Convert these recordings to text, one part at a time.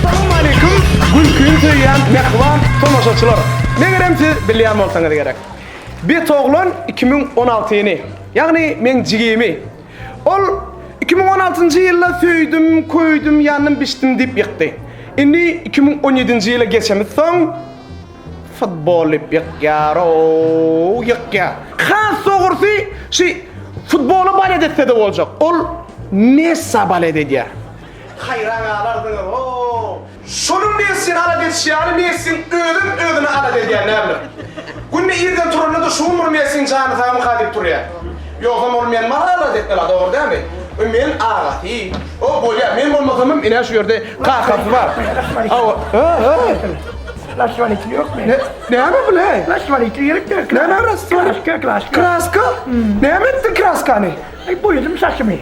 Salowmaleýkim gülkini söýýän mähriban tomaşaçylar! Megerem siz bilýän bolsaňyz gerek. Betoglan 2016-ny, ýagny meň jigimi. Ol 2016-njy ýylda söýdüm, köýdüm, ýandym, bişdim diýip ýykdy. Indi 2017-nji ýyla geçemizsoň, futbol diýip ýykýar-ow, ýykýar. Has dogrusy, şu futbola balet etse-de boljak. Ol Messa balet edýär. Haýran galarsyňyz-ow! Şonuň Messini alada edişi ýaly Messiň özem özüni alada edýän däldir. Günde irden turanda-da şu gün bir Messiň jany sagmyka diýip turýar. Ýogsam ol meni maňa alada etmeli-a dogry dälmi? O men agasy. O bolýar men bolmasamam ine şu ýerde kakasy bar. Hawa. Raswalitli ýokmy? Ne, näme bu ne? Raswalitli gerek däl. Näme raswalitli? Kraska, kraska. Kraska? Näme etdiň kraskany? Aý boýadym saçymy.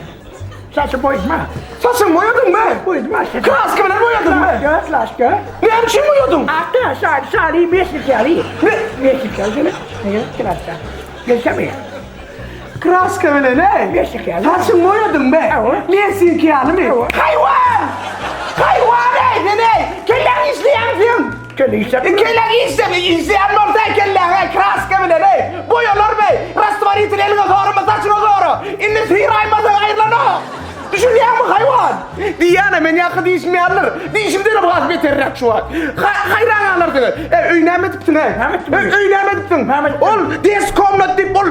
Saçy boýma. Saçyňy boýadyňmy? Boýadym aşa. Kraska bilen boýadyňmy? Kraska, kraska. Näme üçin boýadyň? Ata, şaly, şaly, meslik ýaly. Meslik ýaly gerek. Gerek kraska. Gelsemi? Kraska bilen, ey? Meslik ýaly. Saçyňy boýadyňmy? Hawa. Messiňki ýalymy? Hawa. Haýwan! Haýwan, ey, sen, ey! Kelläň işleýärmi seň? Kelle işläp. Kelläň işleme, işleýän bolsa kelläň, ey, kraska bilen, ey! Boýalarmy? Rastworitel eliňe sorama, saçyňa sora! Indi syraýmasaň aýrylanok! Düşünýäňmi, haýwan? Diýýän-ä, men ýaňky diýşim ýalydyr. Diýşimdenem has beterräk şu wagt. Haýran galarsyňyz. Eý, öý näme edipsiň-eý? Näme etdim? Öý, öý näme edipsiň? Näme etdim? Ol ders komnat diýip, ol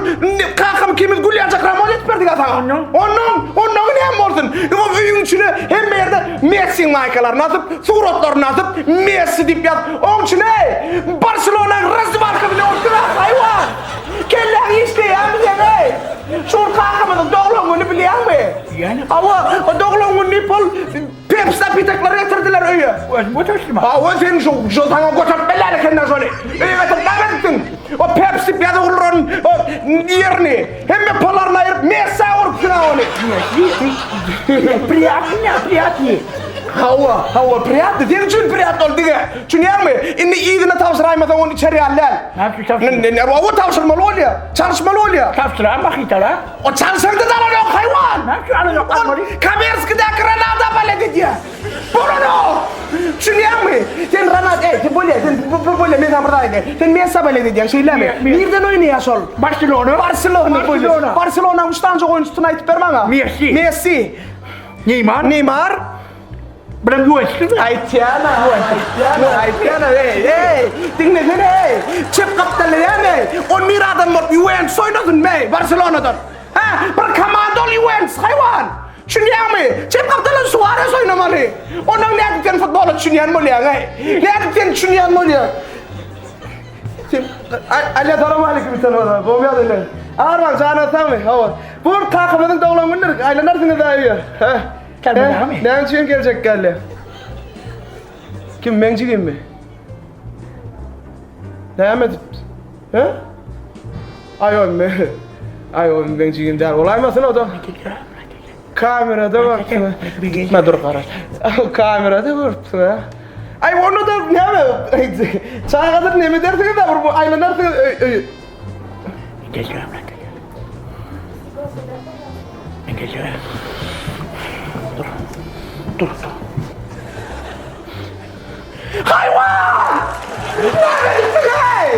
kakam ikimiz gül ýaljak ramon edip berdik-ä saňa. Onnoň? Onnoň, onnoňy näme bolsun? Ol öýüň içine hemme ýerde Messiň maýkalaryny asyp, suratlaryny asyp, Messi diýip ýazyp, oň içine Barselonanyň razwalka bilen urupdyr-a, haýwan! Kelläň işleýärmi seň-eý? Şu gün kakamyzyň doglan güni bilýäňmi? Bilýän. Hawa, o doglan güni diýip ol Pepsi napitekleri getirdiler öýe. Özüm göterişdim. Hawa, sen şu şu saňa göterip bellän ekenden şony. Öýe getirip näme edipsiň? O Pepsi diýip ýazyp uran o ýerini hemme palaryny aýryp Messa urupsyň-a ony. Priýatnyý, priýatnyý. Hawa, hawa, priýatnyý. Seň üçin priýatny ol diňe. Düşünýäňmi? Indi yzyna tabşyraýmasaň ony içer ýaly däl. Näme üçin tabşyrmaly? Ne, hawa tabşyrmaly bolýar. Çalyşmaly bolýar. Tabşyran bakytara. O çalşaňda da alanok haýwan. Näme üçin alanok almaly? Komerskidäki Ronaldo balet edýär. Bolanok. Düşünýäňmi? Sen Ronaldo, eý, sen bolýar, sen bolýar, men saňa bir zat aýdaýyn. Sen Messa balet edýäň, şeýlemi? Nirden oýnaýar şol? Barselona. Barselona. Barselona. Barselonanyň üç sanyjak oýunçysyny aýdyp ber maňa. Messi. Messi. Neýmar. Neýmar. Birem Ýuwentus. Aýtýan-a, aýtýan-a, aýtýan-a, eý, eý, diňlesene, eý, çep gapdallaýan, eý, on bir adam bolup Ýuwentus oýnasyn, eý, Barselonadan. Hä, bir komanda ol Ýuwentus, haýwan! Düşünýäňmi? Çep gapdaldan Suares oýnamaly. Ondan nädip sen futbola düşünýän bolýaň, eý? Nädip sen düşünýän bolýaň? Sen, Alýa, salowmaleýkim, salowmaleýkim, gowy ýagdaýlar. Arman, janyňyz sagmy? Hawa. Bu gün kakamyzyň doglan günüdir, aýlanarsyňyz-a öýe. Hä? Gelmedi Näme üçin geljek geldi? Kim meň jigimmi? Näme edip? He? Aý o men. Aý o meň jigim däl. Bolaýmasyn o da. Kamerada görüpsiň. Gitme dur gara. Kamerada görüpsiň ha. Aý onda da näme? Çagadyr näme edersiňiz da bir bu aýlanarsyňyz öý öý. Geleceğim. Geleceğim. Dur. Dur. Dur. Haýwan! Näme edipsiň eý?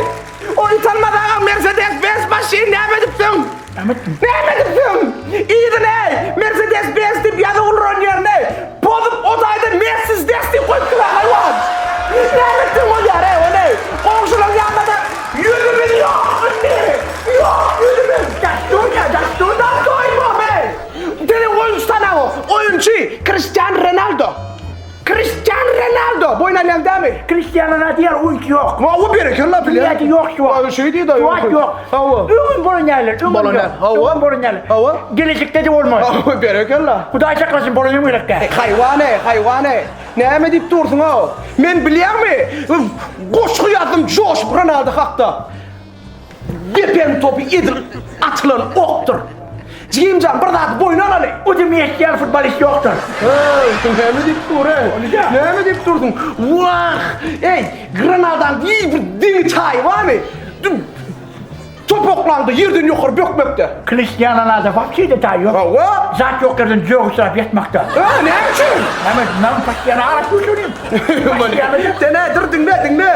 O utanmaz agaň Mercedes Benz maşyny näme edipsiň? Näme etdim? Näme edipsiň? Yzyny eý, Mercedes Benz diýip ýazyp uran ýerine pozup o taýda Mercedes diýip goýupsyň-a haýwan! Näme etdiň bolýar eý ony? Goňşularyň ýanynda-da ýüzümiz ýok indi! Ýok ýüzümiz! Dastoýna, dastoýna! Dastoýn eý! Seniň oýunçy tanaňok. Oýunçy Kristian Renaldo. Kristian Renaldo! Ronaldo, boýun alýaň dämi? Cristiano Ronaldo ýaly oýunçy ýok. Hawa, berekella bilýän. Dünýäde ýok şu wagt. Hawa, şeý diýdi. Şu wagt ýok. Hawa. Öňem bolan ýaly, öňem Bolan ýok. ýaly, hawa. Öňem bolan ýaly. Hawa. Gelejekde-de bolmaz. Hawa, berekella. Hudaý saklasyn, bolanam gerek däl. Haýwan-eý, haýwan-eý. Näme diýip dursuň-ow? Men bilýäňmi? Goşgy ýazdym joşup Ronaldo hakda. Depen topy edil atylan okdur. Jigimjan bir zady boýun alaly. O da Messi ýaly futbolist ýokdur. Heý, näme diýip dur-eý? Näme diýip dursuň? Wah! Eý, Granadaň bir deňi çaýy barmy? Top oklaňda ýerden ýokary bökmekde. Kristiano Ronaldo wapşe-de taý ýok. Hawa. Zat ýok ýerden jögi syrap ýatmakda. Hä, näme üçin? Näme, men Cristiano araç düşürýän. Sen dur diňle, diňle.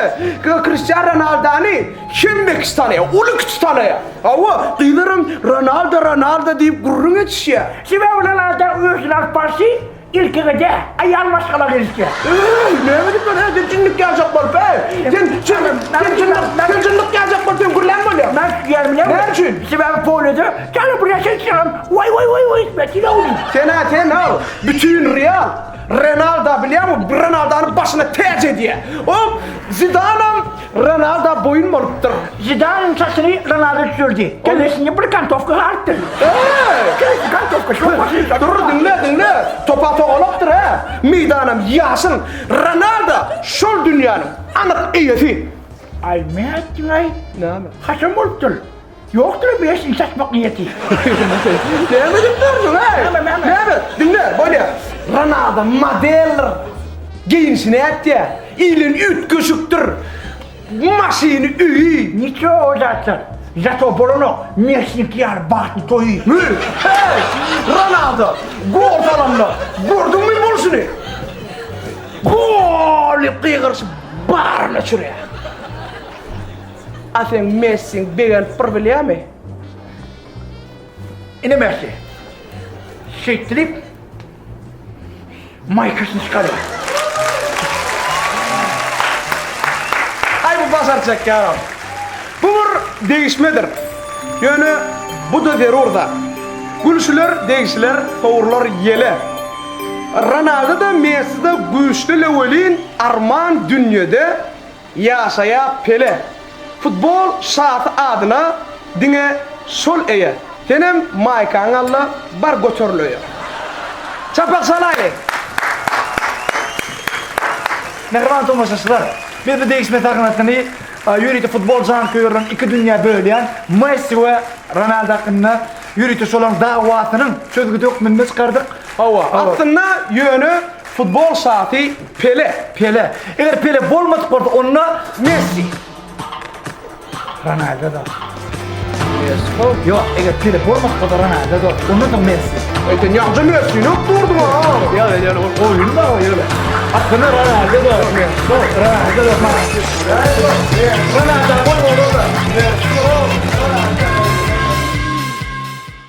Kristiano Ronaldony hemme kişi tanaýar, uly kiçi tanaýar. Hawa, gyzlaram Ronaldo, Ronaldo diýip gürrüň etişýär. Sebäbi Ronaldo özüni alyp barşy Erkege-de, aýal maşgala gelişýär. Eý, näme diýip dur, sen jynlyk ýaljak bolup, eý! Sen, sen, sen jynlyk, sen jynlyk ýaljak bolup sen gürlän bolýaň. Men şüýär bilen. Näme üçin? Sebäbi polede, gel buraya sen çykaram, waý waý waý waý, ben seni oýun. Sen-ä sen al, bütin Real, Renalda bilýäňmi, Renaldany başyna täç edýär. O Zidanam Ronaldo boýun bolupdyr. Zidanyň saçyny Ronaldo düzeldi. Kellesinde bir kantowka galypdyr. Eý! Kellesi kantowka şol başyny Dur diňle diňle. Topa togalakdyr hä. Meýdanam ýaşyl. Ronaldo şol dünýäniň anyk eýesi. Aý nätdiň-aý? Näme? Haçan bolupdyr? Ýokdur Messini satmak niýeti. Näme diýip dursuň äý? Näme, näme? Näme? Diňle, bolýa. Ronaldo modeldir. Geýinişi nätýä? Ilen üýtgeşikdir. Maşyny, öýi. Niçe o zatlar? Zato bolanok. Messiniňki ýaly bagtly toýy. Hü, heý! Ronaldo gol salanda gördüňmi bolşuny? Gol diýip gygyryşyp baryny öçürýär. A seň Messiň begenip bir bilýämi? Ine Messi. Şeýtdirip maýkasyny çykarýar. Aý bu başarjak ýaram. Bu bir degişmedir. Ýöne bu-da zerur zat. Gülşüler, degşiler, sowrular ýele. Ronaldo-da, Messi-de güýçli-le welin arman dünýede Ýaşaýa Pele. Futbol şasy adyna diňe şol eýe. Senem maýkaňy al-da bar göteril öýe. Çapak çalaýly! Mähriban tomaşaçylar, biz bu degişme sahnasyny ýörite futbol janköýerlerini iki dünýä bölýän Messi we Ronaldo hakynda ýörite şolaryň dawasynyň çözgüdi hökmünde çykardyk. Hawa, aslynda ýöne Futbol şasy Pele. Pele. Eger Pele bolmadyk bolsa onda Messi. Ronaldo da. Messi. Ýok, eger Pele bolmadyk bolsa Ronaldo da. Ondan soň Messi. Eý sen ýaňja Messini öp durduň ha. Ýok, ýok, oýun bar, ýok. Aslynda Ronaldo da. Messi.